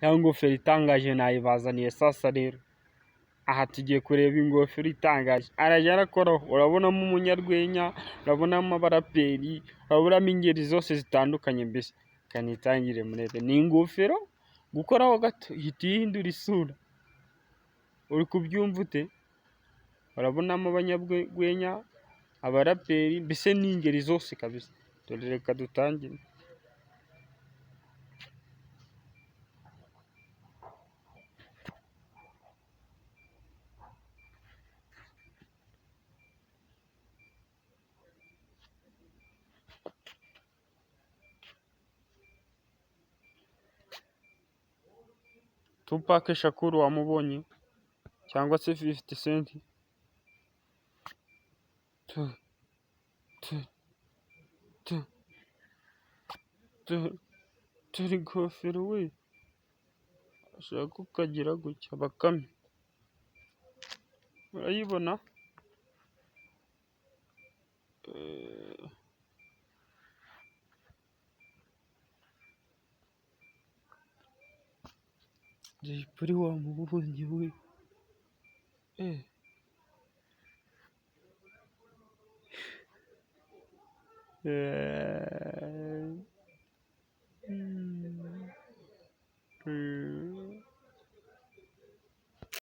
Ya ngofero itangaje nayibazaniye sasa rero. Aha tugiye kureba ingofero itangaje. Arajya arakoraho, urabonamo umunyarwenya, urabonamo abaraperi, urabonamo ingeri zose zitandukanye mbese. Reka nitangire murebe. Ni ingofero, gukoraho gato ihita ihindura isura. Uri kubyumva ute? Urabonamo abanyarwenya, abaraperi, mbese ni ingeri zose kabisa. Dore reka dutangire. Tupac Shakur wamubonye cyangwa se 50 Cent. Tu tu tu tu turi ingofero we, ashaka ukagira gutya bakame, urayibona? Jay Polly wamubonye we?